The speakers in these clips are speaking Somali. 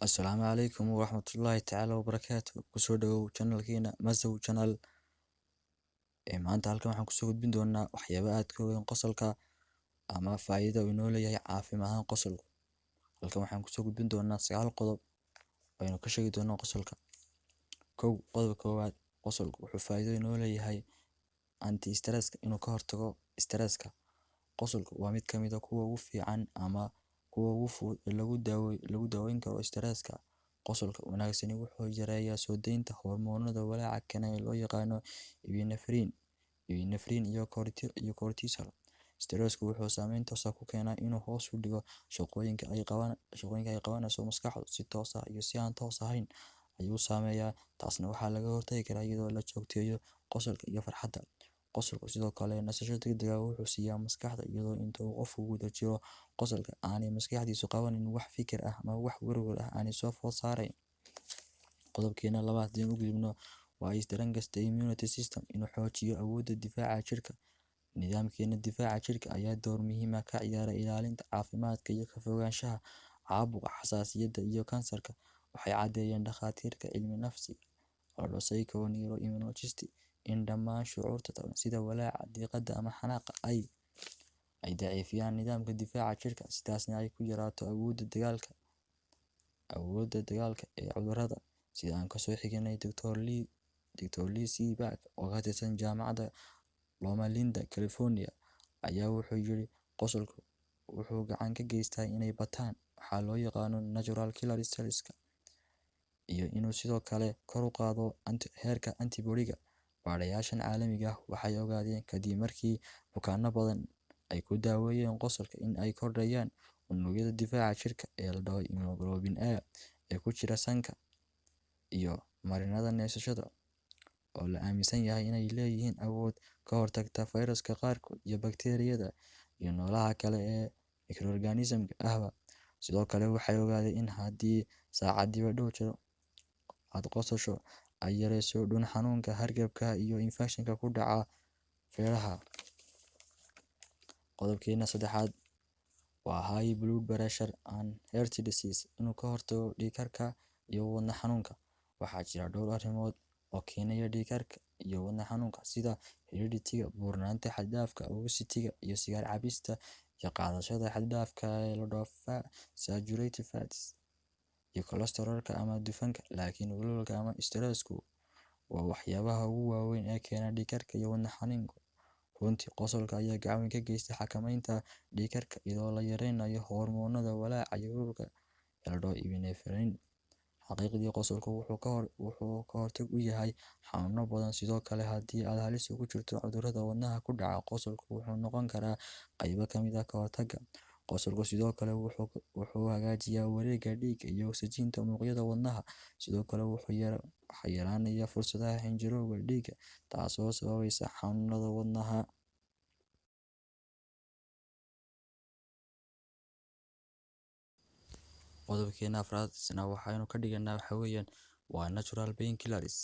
Asalaamu calaykum waraxmatullaahi tacaala wabarakaatu. Kusoo dhawow channelkeena Masow Channel. Ee maanta halkan waxaan kusoo gudbin doonaa waxyaabo aad ka weyn qosolka ama faa'iidada uu inoo leeyahay caafimaad ahaan qosolku. Halkan waxaan kusoo gudbin doonaa 9 qodob oo aynu ka sheegi doono qosolka. Kow, qodobka koowaad, qosolku wuxuu faa'iido inoo leeyahay anti stresska, inuu ka hortago stresska. Qosolku waa mid ka mid ah kuwa ugu fiican ama kuwa ugu fudud ee lagu daaweyn karo stresska. Qosolka wanaagsani wuxuu yareeyaa soo deynta hormoonada walaaca keena ee loo yaqaano epinephrine iyo cortisol. Stressku wuxuu saameyn toos ah ku keenaa inuu hoos u dhigo shaqooyinka ay qabanayso maskaxdu, si toos ah iyo si aan toos ahayn ayuu saameeyaa. Taasna waxaa laga hortagi karaa iyadoo la joogteeyo qosolka iyo farxadda. Qosolku sidoo kale nasasho degdeg ah wuxuu siiyaa maskaxda, iyadoo inta uu qofku guda jiro qosolka aanay maskaxdiisu qabanin wax fikir ah ama wax werwer ah aanay soo food saarayn. Qodobkeena labaad hadii u gudubno waa strength immunity system, inuu xoojiyo awoodda difaaca jirka. Nidaamkeena difaaca jirka ayaa door muhiim ah ka ciyaara ilaalinta caafimaadka iyo ka fogaanshaha caabuqa, xasaasiyadda iyo kansarka. Waxay caddeeyeen dhakhaatiirta cilmi nafsi oo psychoneuroimmunologist in dhammaan shucuurta taban sida walaaca, diiqada ama xanaaqa ay daciifiyaan nidaamka difaaca jirka, sidaasna ay ku yaraato awoodda dagaalka ee cudurrada. Sida aan kasoo xiganay Dr. Lee C. Berk oo ka tirsan jaamacadda Loma Linda, California, ayaa wuxuu yiri qosolku wuxuu gacan ka geystaa inay bataan waxaa loo yaqaano natural killer cells iyo inuu sidoo kale kor u qaado heerka antibody-ga. Baadhayaashan caalamiga ah waxay ogaadeen kadib markii bukaanno badan ay ku daaweeyeen qosolka in ay kordhayaan unugyada difaaca jirka ee la dhaho immunoglobulin A ee ku jira sanka iyo marinada neefsashada, oo la aaminsan yahay inay leeyihiin awood ka hortagta fayraska qaarkood iyo bakteeriyada iyo noolaha kale ee microorganism-ka ahba. Sidoo kale waxay ogaadeen in haddii saacadiiba dhowr jeer aad qososho ay yareyso dhuun xanuunka, hargabka iyo infekshanka ku dhaca feeraha. Qodobkeena saddexaad waa high blood pressure and heart disease, inuu ka hortago dhiig karka iyo wadne xanuunka. Waxaa jira dhowr arrimood oo keenaya dhiig karka iyo wadne xanuunka, sida heredity-ga, buurnaanta xad dhaafka, obesity-ga iyo sigaar cabista iyo qaadashada xad dhaafka ee la dhaho saturated fats iyo cholesterol-ka ama dufanka. Laakiin walwalka ama stress-ku waa waxyaabaha ugu waaweyn ee keena dhiig karka iyo wadne xanuunka. Runtii qosolka ayaa gacan weyn ka geysta xakameynta dhiig karka, iyadoo la yareynayo hormoonada walaaca iyo walwalka ee la dhaho epinephrine. Xaqiiqdii qosolku wuxuu ka hortag u yahay xanuuno badan. Sidoo kale haddii aad halis ugu jirto cudurrada wadnaha ku dhaca, qosolku wuxuu noqon karaa qaybo ka mid ah ka hortagga. Qosolku sidoo kale wuxuu hagaajiyaa wareegga dhiigga iyo oksijiinta muruqyada wadnaha. Sidoo kale wuxuu yaraanayaa fursadaha xinjirowga dhiigga, taasoo sababaysa xanuunada wadnaha. Qodobkeena afraad isna waxaynu ka dhiganaa waxa weeyaan waa natural painkillers,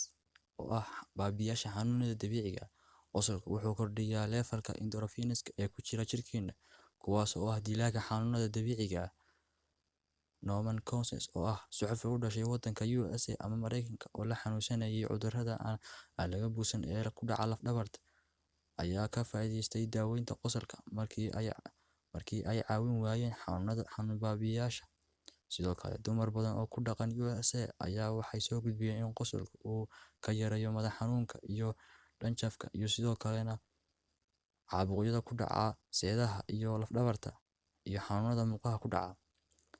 oo ah baabiyaasha xanuunada dabiiciga ah. Qosolku wuxuu kordhiyaa levelka endorphins ee ku jira jirkeena, kuwaas oo ah dilaaga xanuunada dabiiciga ah. Norman Cousins oo ah suxufi u dhashay waddanka USA ama Mareykanka oo la xanuunsanayay cudurrada aan laga bogsan ee ku dhaca laf dhabarta, ayaa ka faa'iidaystay daaweynta qosolka markii ay caawin waayeen xanuunada xanuun baabiyaasha. Sidoo kale dumar badan oo ku dhaqan USA ayaa waxay soo gudbiyeen in qosolku uu ka yareeyo madax xanuunka iyo dhanjafka, iyo sidoo kalena caabuqyada ku dhaca seedaha iyo laf dhabarta iyo xanuunada murqaha ku dhaca.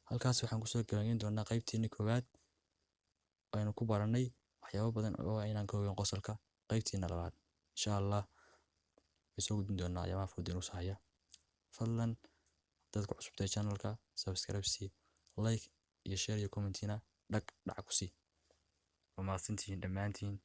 Halkaas waxaan kusoo gabagabeyn doonaa qaybteeni koowaad aynu ku baranay waxyaabo badan oo aynaan ka ogeyn qosolka. Qaybteena labaad insha Allah way soo gudbin doonaa ayaamaha fudud inuu sahaya. Fadlan dadka cusub ee channelka subscribe sii, like iyo share iyo commentina dhag dhac ku sii. Waa mahadsantihiin dhammaantiin.